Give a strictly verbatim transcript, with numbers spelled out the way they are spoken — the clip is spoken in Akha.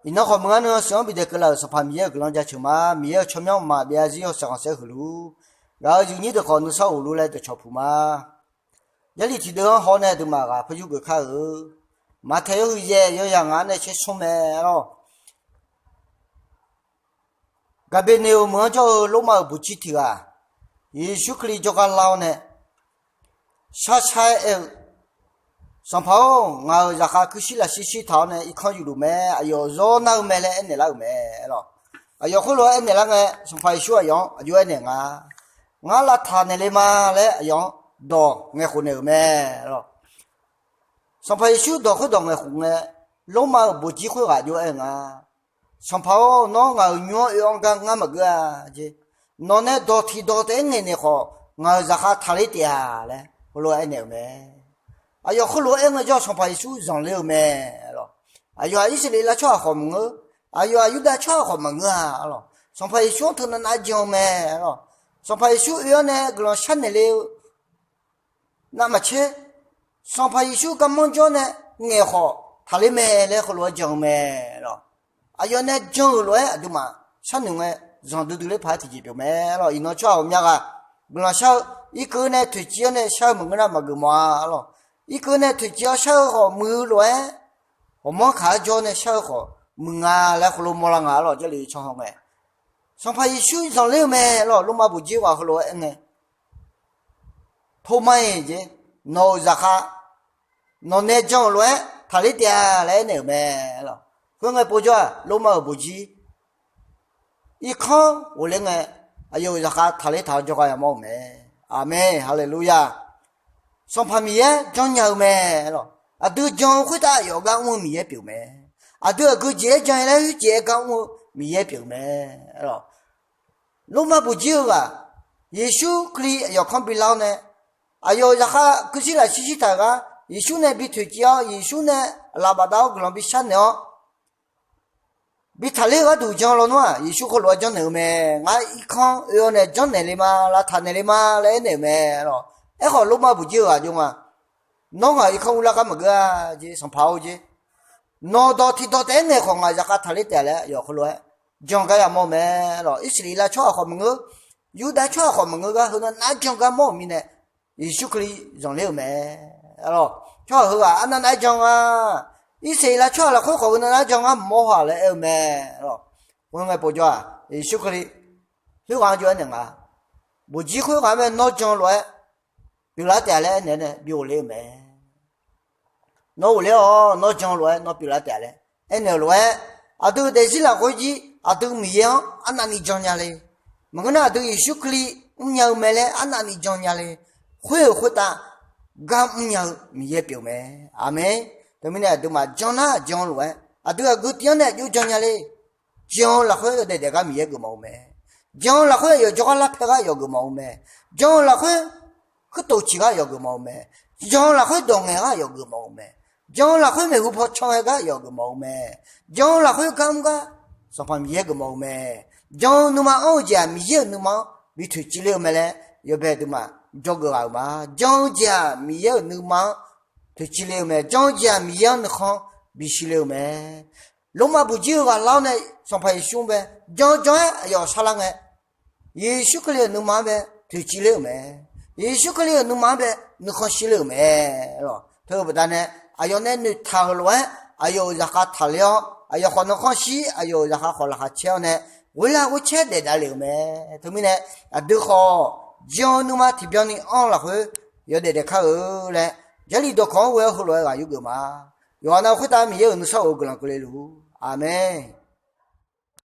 Iqnan khawf meuq ngar nuisan-anr bidaef keuvlaf-euq Sanqpaq Miqyaer-euq guiqlanq jaceuq ma. Miqyaer-euq tsawrmyanr maqbyav zarzir yawshaef khanqsaer huiq luf-ur. Ngaq-euq zifnyir deuq khawf nuisar ghofluf laer dawqcawq puq ma. Jarlif tiqdeuv-anr haw nae aqduimaf ghaq par yurgeuf kar-eu. Maqtaeq yawhuiq yaeq yawzaq ngaq-anr nae tser smr mae lawr. Gaqbeqneqoq meuq-anr jawr-eu Lormav-euq buqjir tiq ghaq, Yeqsur Kali jawrgar lar-awr nae, shar shar-aer aer-eu, Sanqpaq-or, ngaq-euq zaqkhav kuirshir lafshir shirtaq-awr nae irkanr yufluf mae. Aqyawf zawr nar-eu mae laer aernaeq lar-euq mae lawr. Aqyawf khoerlof-aer aernaeq lar ngae, Sanqpaq Yeqsur aqyawf-anr aqjox aernaeq nga, Ngar lavtaq naeq le ma laer aqyawf-anr dawq ngaeqkhof naeq-euq mae lawr. Sanqpaq Yeqsur dawq khoerdawq ngaeqkhof ngae, Lormav-euq buqjir khoerghaq jov-aer nga, Sanqpaq-or, nawr ngaq-euq nymr-anr oe-anr gar ngar maqgeur-a jeq. Nawq nae dawq tiq dawq taef-aer ngaeqnaeq khawf, ngaq-euq zaqkhav taqler taef-a laer heulof-aer aernaeq-euq mae. Aqyawf khoerlof-aer aer ngae jawr-eu Sanqpaq Yeqsur zanqler-eu mae lawr. Aqyawf-aq Irsaqleqlav tsawrhaq khawf maqngeur. Aqyawf-aq Yurdav tsawrhaq khawf maqngeur-a lawr. Sanqpaq Yeqsur-anr teunav nav jan-eu mae lawr. Sanqpaq Yeqsur oe-awr nae guiqlanq sharnaeq le-eu navmaqtser, Sanqpaq Yeqsur garmanr jawr nae ngaeq khawf taqler mae laer heulof-aer jan-eu mae lawr. Aqyawf nae jan-euq lof-aer aqduimaf sharnoeq ngae, zanqdui dui ler paq-aer tiqjeq pyeuf mae lawr. Iqnan tsawrhaq ghawqmya ghaq guiqlanq shar-eu, irkeuv nae toeqciv-awr nae shar-eu maqngeur nar maqgeuf mawf-a lawr. Irkeuv nae toeqciv-awr shar-eu khawf muiq-eu lof-aer, ghawqmanr kaq-aer jawr nae shar-eu khawf muiq nga laer heulof mawrlar nga lawr. Jarlif tsawrhaq ngae, Sanqpaq Yeqsur zanqler-eu mae lawr. Lormav buqjir ghaq heulof-aer aer ngae, Tormav-iq jeq, nawq-euq zaqkhav nawq nae jan-euq lof-aer taqler taef-a laer aernaeq-euq mae lawr. Khoerngae povjawr-aq, Lormav-euq buqjir irkanr ghofler ngae, aqyawf-euq zaqkhav taqler taq-awr jawrgar yamawr-eu mae. Aqmeq, haleluya. Sanqpaq Miqyaer janrnya-eu mae lawr. Aqdui jan-eu khoertav aqyawf gar mr-eu Miqyaer pyeuf mae. Aqdui aqgeu jeq-aer jan-ir laer khoerjeq-aer gar mr-eu Miqyaer pyeuf mae lawr. Lormav buqjir-eu ghaq, Yeqsur Kali aqyawf kanr bilar-awr nae, aqyawf-euq zaqkhav kuirshir lafshir shirtaq-euq gar Yeqsur nae bi toeqciv-awr, Yeqsur nae aqlaf bafdav-awr guiqlanq bi sharnaeq-awr, bi taqler-eu gharduq jan lawnmr-aq, Yeqsur heulof-aer janrnaeq-eu mae. Ngar irkanr oe-awr nae janrnaeq le ma, lavtaq naeq le ma laer aernaeq-euq mae lawr. Aerkhawf Lormav buqjir-eu ghaq jov nga, Nawr ngaq-euq irkanr urlar gar maqgeur-a jeq, Sanqpaq-or jeq. Nawq dawq tiq dawq taef-aer ngaeq khawf ngaq-euq zaqkhav taqler taef-a laer aqyawf heulof-aer jan gar yamawr-eu mae lawr. Irsaqleqlav tsawrhaq khawf maqngeur, Yurdav tsawrhaq khawf maqngeur gar heunav nar jan gar mawr-euq mirnae, Yeqsur Kali zanqler-euq mae lawr. Tsawrhaq heughaq arnav nav-aer jan nga, Irsaqleqlav tsawrhaq lafkhoer khawf heunav nar jan gar mawr-a laer aer-eu mae lawr. Khoerngae povjawr-aq, Yeqsur Kali khoerghaq-anr jov-aer naeq nga, Buqjir khoerghaq-anr mae nawr jan lof-aer pyeuflar taef-a laer aernaeq-awr nae bi ghofler-eu mae. Nawr ghofler-awr nawr jan lof-aer nawr pyeuflar taef-a laer aernaeq-eu lof-aer, aqdui daefzir lafkhoer jir aqdui Miqyaer-anr arnavni jannya le. Maqngeur nar aqdui Yeqsur Kali mrnya-eu mae laer arnavni jannya le. Khoer-euq khoertav gar mrnya-eu Miqyaer pyeuf mae. Aqmeq. Teumirnae aqduimaf jan nar jan lof-aer aqdui aqgeu tiv-anr nae aqjox jannya le. Jan-eu lafkhoer yawdaef daef gar Miqyaer geufmawf-eu mae. Jan-eu lafkhoer aqyawf jawrgar larpae gar aqyawf geufmawf-eu mae. Jan-eu lafkhoer huirtof ciq gar aqyawf geufmawf-eu mae. Jan-eu lafkhoer dawq ngaeq gar aqyawf geufmawf-eu mae. Jan-eu lafkhoer maeqhu paw can ghae gar aqyawf geufmawf-eu mae. Jan-eu lafkhoer gar mr gar Sanqpaq Miqyaer geufmawf-eu mae. Jan-eu nuima anr-eu jeq-aq Miqyaer-euq nuima-anr bi toeqciv ler-eu mae laer yawbae aqduimaf jawrgeuf ghaq-euq ma. Jan-eu jeq-aq Miqyaer-euq nuima-anr toeqciv ler-eu mae. Jan-eu jeq-aq Miqyaer-anr nuikhanr bisiq ler-eu mae. Lormav buqjir-eu ghaq lar-awr nae Sanqpaq Yeqsur-anr bae jan-eu jan-aer aqyawf sharlar ngae, Yeqsur Kali-euq nuima-anr bae toeqciv ler-euq mae. Yeqsur Kali-euq nuima-anr bae nuikhanr shir ler-euq mae lawq. Teu-eu baqdanae aqyawf nae noeqtaq-euq lof-aer aqyawf-euq zaqkhav taqler-awr, aqyawf khawf nuikhanr shir, aqyawf-euq zaqkhav khawf laqkhaq caer-awr nae, ghoerlar ghoercaer daef davlef-euq mae. Teumirnae aqdui khawf jan-eu nuima tiqbyan ni anr-eu lafkhoer yawdaef daef kar-eu laer Jarlif dawqkawq-anr ghoe-awr heulof-aer ghaq yurgeuf ma. Yawqha nav khoertav Miqyaer-euq nuisar of-eu guiqlanq keuvle luf-ur. Aqmeq.